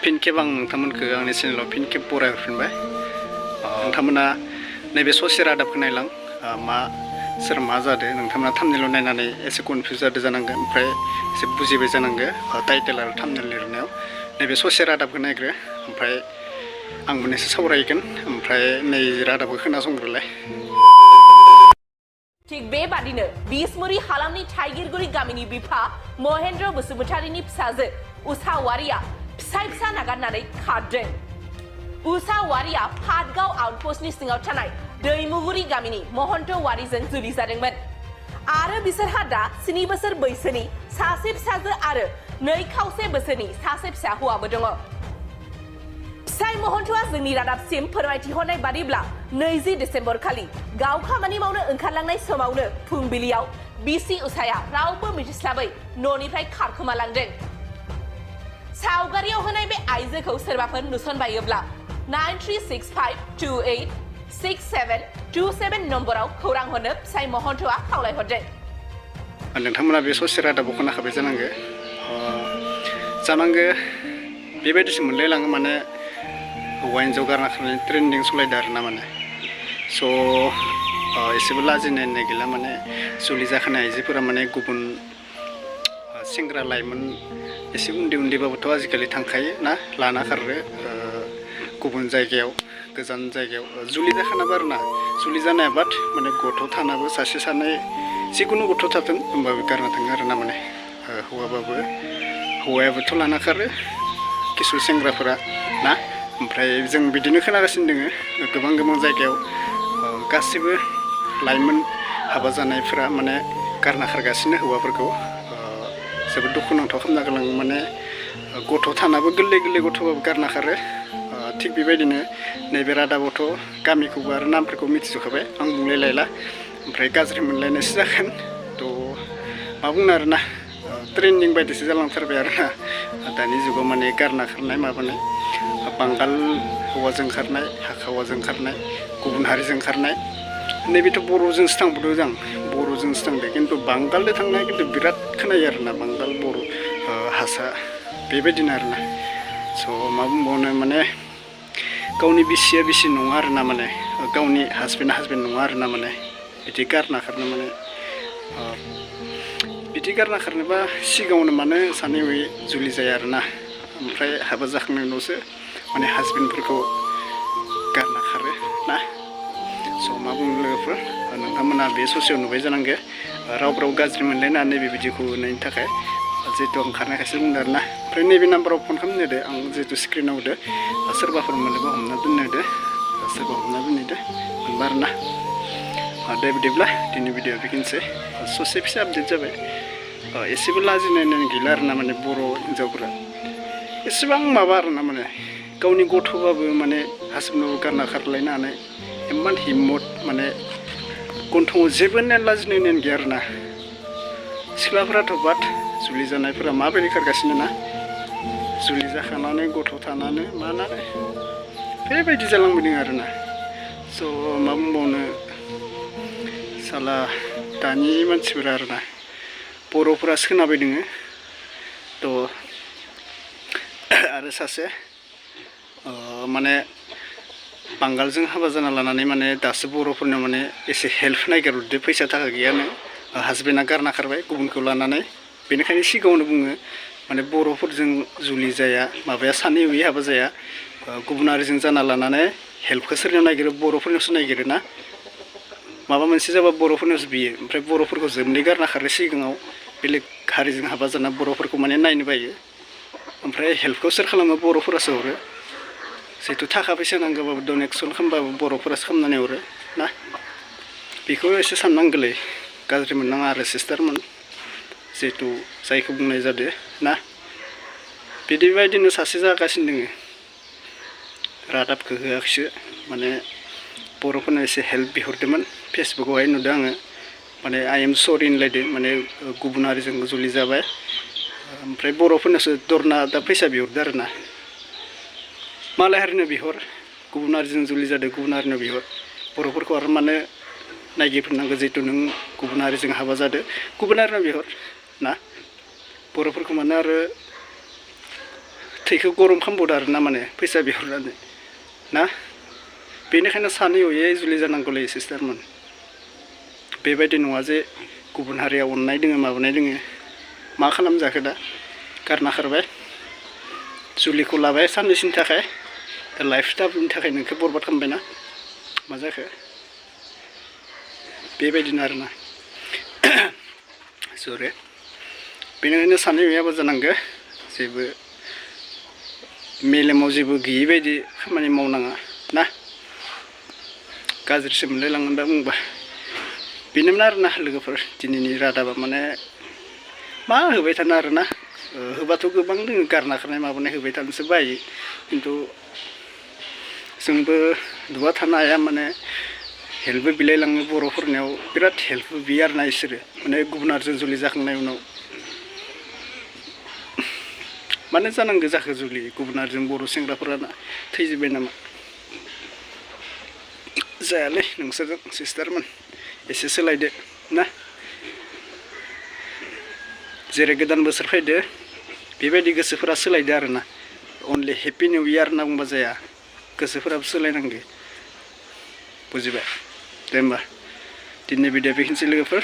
फिन खेब आं नोंथांमोनखौ आंनि चेनेलाव फिन खेब बरायहरफिनबाय। नोंथांमोना नैबे ससे रादाबखौ नायलां मा सोर मा जादों नोंथांमोना थाम्बनेइल नायनानै एसे कनफिउज जादों जानांगोन, ओमफ्राय एसे बुजिबाय जानांगोन टाइटेल आरो थाम्बनेइल लिरनायाव। नैबे ससे रादाबखौ नायग्रो, ओमफ्राय आं मोननैसो सावरायगोन, ओमफ्राय नै रादाबखौ खोनासंग्रोलाय। थिग बेबादिनो बिसमुरि हालामनि थाइगिरगुरि गामिनि बिफा महेन्द्र बसुमतारीनि फिसाजो उषा हवारिया फिसाय फिसा नागारनानै खारदों। उषा हवारिया पाटगाव आउटपोस्टनि सिङाव थानाय दैमुगुरि गामिनि महन्त हवारिजों जुलि जादोंमोन आरो बिसोरहा दा 7 बोसोर बैसोनि सासे फिसाजो आरो 2 खावसे बोसोरनि सासे फिसा हौवाबो दङ। फिसाय महन्तआ जोंनि रादाबसिम फोरमायथि हरनाय बादिब्ला 20 डिसेम्बर खालि गाव खामानि मावनो ओंखारलांनाय समावनो फुंबिलियाव बिसि उषाया रावबो मिथिस्लाबै न'निफ्राय खारखोमालांदों। सावगारियाव होनाय बे आइजोखौ सोरबाफोर नुसनबायोब्ला 9365286727 नम्बराव खौरां हरनो फिसाय महन्तआ खावलायहरदों। नोंथांमोना बे ससे रादाबखौ खोनाखाबाय जानांगो बेबायदिसो मोनलायलाङो, माने हौवा हिन्जाव गारना खारनायनि ट्रेन्डिं सलायदों आरो ना, माने स' एसेबो लाजिनाय होननाय गैला। माने जुलि जाखानाय आइजोफोरा माने गुबुन सेंग्रा लाइमोन एसे उन्दैबाबोथ' आजिखालि थांखायो ना, लाना खारो गुबुन जायगायाव, गोजान जायगायाव। जुलि जाखानाबो आरो ना, जुलि जानाय बाद माने गथ' थानाबो सासे सानै जिखुनु गथ' थाथों होमबाबो गारना थाङो आरो ना, माने हौवायाबोथ' लाना खारो किसु सेंग्राफोरा ना। ओमफ्राय जों बिदिनो खोनागासिनो दोङो गोबां जायगायाव गासिबो लाइमोन हाबा जानायफोरा माने गारना खारगासिनो हौवाफोरखौ। जोबोद दुखुनांथाव खालामना गालाङो, माने गथ' थानाबो गोरलै गथ'बाबो गारना खारो। थिग बेबायदिनो नैबे रादाबावथ' गामिखौबो आरो नामफोरखौ मिथिजोबखाबाय, आं बुंलायलायला। ओमफ्राय गाज्रि मोनलायनायसो जागोन थ' मा बुंनो आरो ना, ट्रेन्डिं बायदिसो जालांथारबाय आरो ना दानि जुगाव, माने गारना खारनाय माबानाय, बांगाल हौवाजों खारनाय, हाखा हौवाजों खारनाय, गुबुन हारिजों खारनाय। नैबेथ' बर'जोंसो थांबोदों जों, बर'जोंसो थांदों, खिन्थु बांगालजों थांनाय खिन्थु बिराद खोनायो आरो ना, बांगाल बर' हारसा बेबायदिनो आरो ना। स' मा बुंबावनो, माने गावनि बिसिया बिसि नङा आरो ना, माने गावनि हासबेन्डआ हासबेन्ड नङा आरो ना, माने बिदि गारना खारनो, माने बिदि गारना खारनोबा सिगाङावनो मानो सानै हयै जुलि जाया आरो ना, ओमफ्राय हाबा जाखांनायनि उनावसो माने हासबेन्डफोरखौ गारना खारो ना। स' मा बुंनो लोगोफोर, नोंथांमोना बे ससेयाव नुबाय जानांगो राव गाज्रि मोनलायनानै बेबायदिखौ होनायनि थाखाय, जिहेतु आं खारनायखायसो बुंदों आरो ना। ओमफ्राय नैबे नाम्बाराव फन खालामनो होदो, आं जिहेतु स्क्रिनाव होदो, सोरबाफोर मोनोबा हमना दोननो होदो, सोरबा हमना दोनहैदो मोनबा आरो ना। दे बिदिब्ला दिनै भिडिअ बेखिनिसै, ससे फिसा आपडेट जाबाय। एसेबो लाजिनाय गैला आरो ना, माने बर' हिन्जावफोरा एसेबां माबा आरो ना, माने गावनि गथ'बाबो माने हासबेन्डआव गारना खारलायनो हानाय इमान हिम्मत, माने गन्थङाव जेबो लाजिनाय गैया आरो ना। सिख्लाफोराथ' बाद जुलि जानायफोरा माबायदि खारगासिनो ना, जुलि जाखानानै गथ' थानानै मानानै बेबायदि जालांबोदों आरो ना। स' मा बुंबावनो, साला दानि मानसिफोरा आरो ना, बर'फोरा खोनाबाय दोङो थ' आरो सासे माने बांगालजों हाबा जाना लानानै माने दासो बर'फोरनो माने एसे हेल्प नागिरहरदो, फैसा थाखा गैयानो, हासबेन्डआ गारना खारबाय गुबुनखौ लानानै। बेनिखायनो सिगाङावनो बुङो माने बर'फोरजों जुलि जाया, माबाया सानै हयै हाबा जाया, गुबुन हारिजों जाना लानानै हेल्पखौ सोरनियाव नागिरो, बर'फोरनियावसो नागिरो ना। माबा मोनसे जाबा बर'फोरनियावसो बियो, ओमफ्राय बर'फोरखौ जोबनै गारना खारो सिगाङाव, बेलेग हारिजों हाबा जाना बर'फोरखौ माने नायनो बायो। ओमफ्राय हेल्पखौ सोर खालामो, बर'फोरासो हरो। जिहेतु थाखा फैसा नांगौबाबो डनेक्सन खालामबाबो बर'फोरासो खालामनानै हरो ना। बेखौ एसे साननांगौलै, गाज्रि मोननाङा आरो सिस्टारमोन, जिहेतु जायखौ बुंनाय जादो ना। बिदिबायदिनो सासे जागासिनो दोङो, रादाबखौ होआखैसो, माने बर'फोरनो एसे हेल्प बिहरदोंमोन, फेसबुकआवहाय नुदों आङो, माने आइ एम सरि होनलायदों, माने गुबुन हारिजों जुलि जाबाय, ओमफ्राय बर'फोरनोसो दरना दा फैसा बिहरदो आरो ना। मालाय हारिनो बिहर, गुबुन हारिजों जुलि जादों गुबुन हारिनो बिहर, बर'फोरखौ आरो मानो नायगिरफिननांगौ, जिहेतु नों गुबुन हारिजों हाबा जादो गुबुन हारिनो बिहर ना। बर'फोरखौ मानो आरो थैखौ गरम खालामबावदो आरो ना माने फैसा बिहरनानै ना बेनिखायनो सानै हयै जुलि जानांगौलै सिस्टारमोन बेबायदि नङा जे गुबुन हारिया अननाय दोङो माबानाय दोङो मा खालामजाखो दा गारना खारबाय जुलिखौ लाबाय साननैसोनि थाखाय दा लाइफ टाइमनि थाखाय नोंखौ बरबाद खालामबायना मा जाखो बेबायदिनो आरोना सरि बेनिखायनो सानै हयैयाबो जानांगो जेबो मेलेमाव जेबो गैयै बायदि खामानि मावनाङा ना गाज्रिसो मोनलायलाङो दा बुंबा बेनोमोन आरोना लोगोफोर दिनैनि रादाबा माने मा होबाय थानो आरोना होबाथ' गोबां दोङो गारना खारनाय माबानाय होबाय थानोसो बायो खिन्थु जोंबो दुआ थानो हाया माने हेल्पबो बिलायलाङो बर'फोरनियाव बिराद हेल्पबो बियो आरोना इसोरो माने गुबुनारजों जुलि जाखांनाय उनाव मानो जानांगौ जाखो जुलि गुबुनारजों बर' सेंग्राफोरा थैजोब्बाय नामा जायालै नोंसोरजों सिस्टारमोन एसे सोलायदो ना जेरै गोदान बोसोर फैदो बेबायदि गोसोफोरा सोलायदो आरोना अनलि हेपि निउ इयार होनना बुंबा जाया गोसोफोराबो सोलायनांगौ बुजिबाय दे होमबा दिनै भिडिअ बेखिनिसै लोगोफोर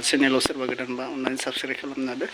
चेनेलाव सोरबा गोदानबा अननानै साबस्क्राइब खालामना होदो